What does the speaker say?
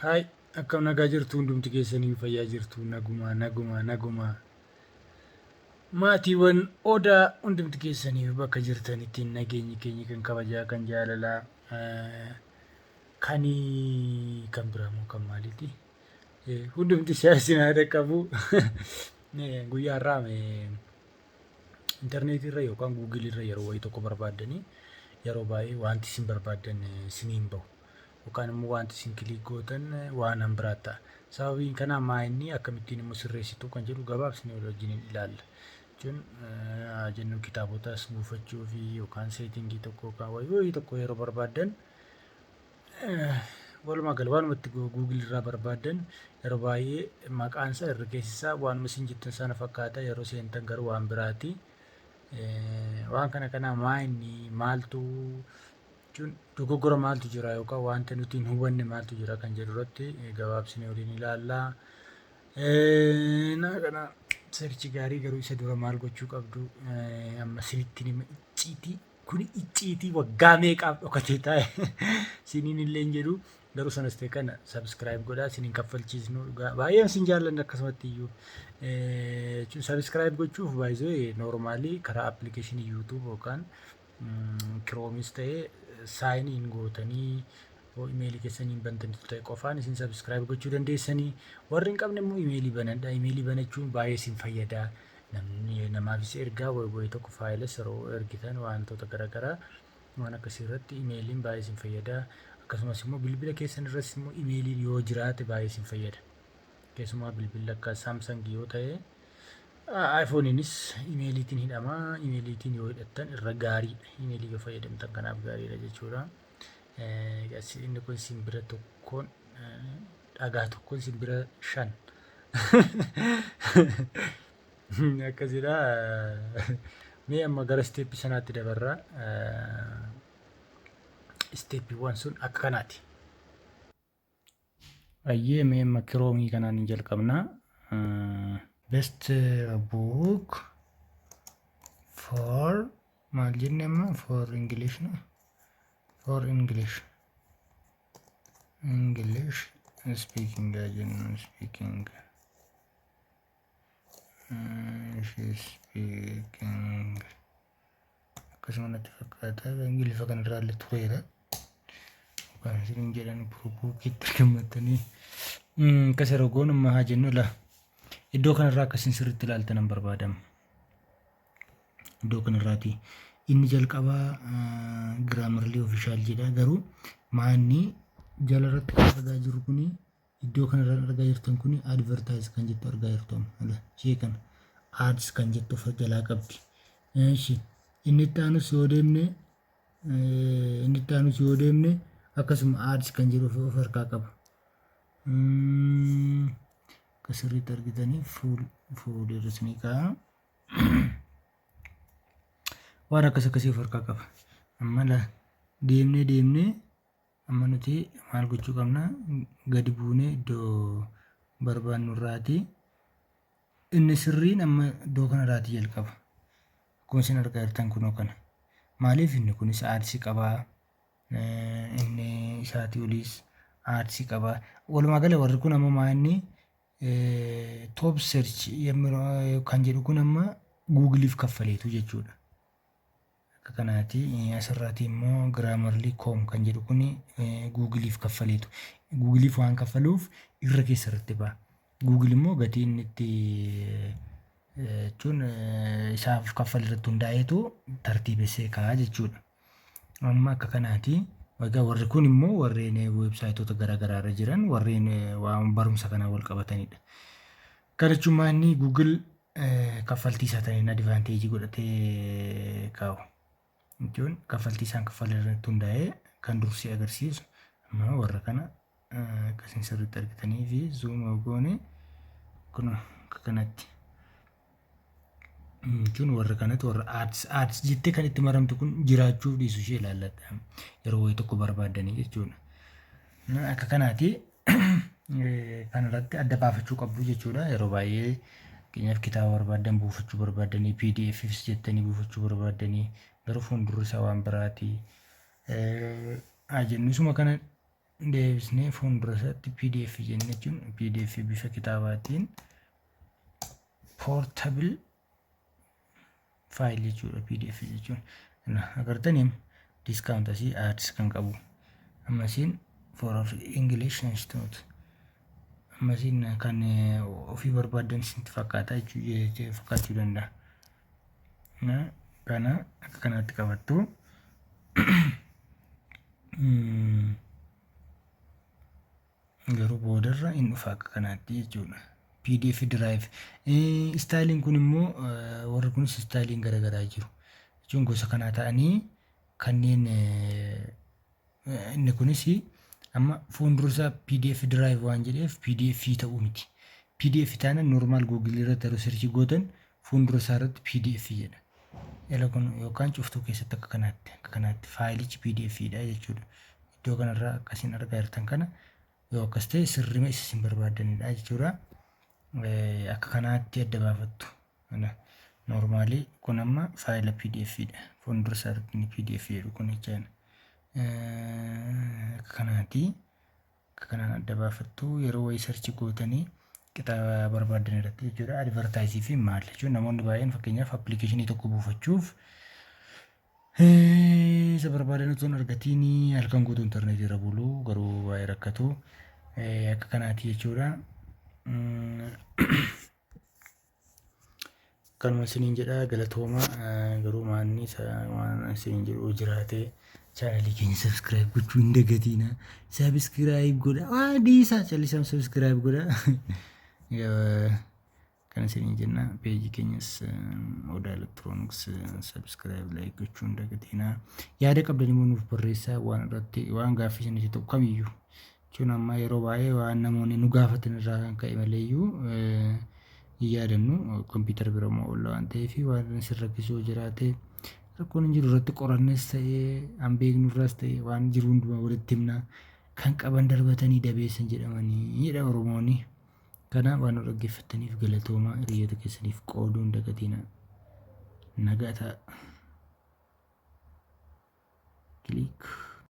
Hi, akkam nagaa jirtu? Hundumti keessanii fayyaa jirtu? Nagumaa, nagumaa, nagumaa. Maatiiwwan Odaa, hundumti keessanii bakka jirtanitti nageenyi keenya kan kabajaa, kan jaalalaa, kan kan biraamoo kan maaliiti? Hundumti isaa isin haa qabu. Guyyaa har'aa intarneetii irra yookaan Google irra yeroo wayii tokko barbaaddanii, yeroo baay'ee wanti isin barbaaddan isiniin bahu. Yookaan immoo wanti isin click gootan waan han biraa ta'a. Sababiin kanaa maa inni, akkamittiin immoo sirreessitu kan jedhu gabaabsinee wal wajjiniin ilaalla. Jechuun jennu kitaabotas buufachuu fi yookaan setting tokko yookaan wayii wayii tokko yeroo barbaaddan, walumaa gala waanumatti Google irraa barbaaddan, yeroo baay'ee maqaan isaa irra keessisaa waanuma isin jettan sana fakkaata, yeroo seentan garuu waan biraati. Waan kana kana maa inni, maaltu jechuun dogoggora maaltu jira yookaan wanta nuti hin hubanne maaltu jira kan jedhu irratti gabaabsinee waliin ilaalla. Na kana search gaarii garuu isa dura maal gochuu qabdu amma sinitti hima. Icciitii kuni icciitii waggaa meeqaaf dhokatee taa'e siniin illee hin jedhu, garuu sanas ta'e kana subscribe godhaa. Siniin kaffalchiisnu, dhugaa baay'een sin jaallanna. Akkasumatti iyyuu jechuun subscribe gochuuf baay'ee normal karaa application YouTube yookaan Chromeis ta'ee sign in gootanii yoo imeelii keessaniin bantanitu ta'e qofaan isin subscribe gochuu dandeessanii. Warri hin qabne immoo imeelii banadha. Imeelii banachuun baay'ee isin fayyada. Namni namaafis ergaa wayii wayii tokko, fileas yeroo ergitan, wantoota garaagaraa waan akkasii irratti imeeliin baay'ee isin fayyada. Akkasumas immoo bilbila keessan irras immoo imeeliin yoo jiraate baay'ee isin fayyada. Keessumaa bilbilli akka Samsung yoo ta'e, iPhoneiinis imeeliitiin hidhama. Imeeliitiin yoo hidhattan irra gaariidha. Imeelii yoo fayyadamtan kanaaf gaariidha jechuudha. Inni kun simbira tokkoon, dhagaa tokkoon simbira shan akkasidha. Mee amma gara step sanaatti dabarra. Stepiiwwan sun akka kanaati. Ayyee, mee amma Chrome kanaan hin jalqabna. Best book for maal jenne amma? For English, no? For English speaking jennu, speaking akkasuma natti fakkaata. Ingiliffa kanarraa illee tureera. Yookaan isin jedhan bookiitti argammatanii akkas yeroo goonu, amma haa jennu la, iddoo kanarraa akkasiin sirriitti ilaaltan hin barbaadamu. Iddoo kanarraati inni jalqabaa Grammarly Official jedha, garuu maanni jala irratti kan argaa jirru kuni, iddoo kanarra argaa jirtan kuni, advertise kan jettu argaa jirtu. Amma ishee kana ads kan jettu of jalaa qabdi. Eeshi, inni itti aanus yoo deemne akkasuma ads kan jedhu of harkaa qaba. Akka sirriitti argitanii fuul irra isinii kaa'a. Waan akkas akkasii of harkaa qaba. Amma deemnee deemnee amma nuti maal gochuu qabna? Gadi buunee iddoo barbaannu irraati. Inni sirriin amma iddoo kanarraati jalqaba. Akkuma isin argaa jirtan kunoo kana. Maaliif? Inni kunis ads qabaa. Inni isaatii oliis ads qabaa. Walumaa gala warri kun amma maa inni top search kan jedhu kun amma Googleiif kaffaleetu jechuudha. Akka kanaati asirraati immoo Grammarly com kan jedhu kun Googleiif kaffaleetu. Googleiif waan kaffaluuf irra keessa irratti ba'a. Google immoo gatii inni itti jechuun isaaf kaffale irratti hundaa'eetu tartiibessee kaa'a jechuudha. Amma akka kanaati. Egaa warri kun immoo warreen websiteoota garaagaraa irra jiran, warreen waan barumsa kanaan wal qabatanidha. Kana jechuun inni Google kaffaltii isaa ta'een advantage godhatee kaa'u. Jechuun kaffaltii isaan kaffalan irratti hundaa'ee kan dursee agarsiisu. Amma warra kana akkasiin sirriitti argitanii fi zoom goone kun akka kanatti. Jechuun warra kanatti warra ads ads jettee kan itti maramtu kun jiraachuuf dhiisu ishee ilaalladha. Yeroo wayii tokko barbaaddanii jechuudha. Akka kanaati kanarratti adda baafachuu qabdu jechuudha. Yeroo baay'ee fakkeenyaaf kitaaba barbaaddan buufachuu barbaaddanii, PDFs jettanii buufachuu barbaaddanii, garuu fuuldurri isaa waan biraati. Haa jennu isuma kana Deebisnee fuuldura isaatti PDF jenne jechuun PDF bifa kitaabaatiin portable file jechuudha PDF jechuun. Agartanii discount asii ads kan qabu. Ammasiin for of English Institute. Ammasiin kan ofii barbaaddan isinitti fakkaata jechuu fakkaachuu danda'a. Kana akka kanaatti qabattu. Garuu boodarra hin dhufa akka kanaatti jechuudha. PDF drive. Styleiin kun immoo warri kunis styleiin garaagaraa jiru. Jechuun gosa kanaa ta'anii kanneen inni kunis amma fuuldura isaa PDF drive waan jedheef PDF ta'uu miti. PDF taanaan normal Google irratti yeroo search gootan fuuldura isaa irratti PDF jedha. Ela kun yookaan cuftuu keessatti akka kanaatti fileichi PDF dha jechuudha. Iddoo kanarraa akkasiin argaa jirtan kana yoo akkas ta'e sirrima isa isin barbaaddanidha jechuudha. Akka kanaatti adda baafattu. Normal kun amma file PDF dha. Fuuldura isaa irratti inni PDF jedhu kun jechaadha. Akka kanaati. Akka kanaan adda baafattu yeroo wayii search gootanii qixa barbaaddan irratti jechuudha. Advertise fi maal jechuun namoonni baay'een fakkeenyaaf application tokko buufachuuf isa barbaadan otoo hin argatiin halkan guutuu intarneetii irra bulu, garuu baay'ee rakkatu. Akka kanaati jechuudha. Kanuma isiniin jedha, galatooma. Garuu maanni waan isiniin jedhu jiraate, channelii keenya subscribe gochuu hin dagatiina. Subscribe godha. Waa dhiisaa, callisaa, subscribe godha. Kana isiniin jenna. Peejii keenyas Odaa Electronics subscribe, like gochuu hin dagatiina. Yaada qabdan immoo nuuf barreessaa, waan irratti waan gaaffii isinitti ta'u kamiyyuu. Jechuun amma yeroo baay'ee waan namoonni nu gaafatan irraa kan ka'e maleeyyuu hin yaadannu. Kompiitara bira immoo oolla waan ta'eef, waan isin rakkisuu jiraate rakkoon hin jiru, irratti qorannes ta'ee an beeknu irraas ta'e waan jiru hundumaa walitti himna. Kan qaban darbatanii dabeessan jedhamanii jedha Oromooni. Kanaaf waan nu dhaggeeffattaniif galatooma, hiriyoota keessaniif qooduu hin dagatina. Nagaa ta'a. Click.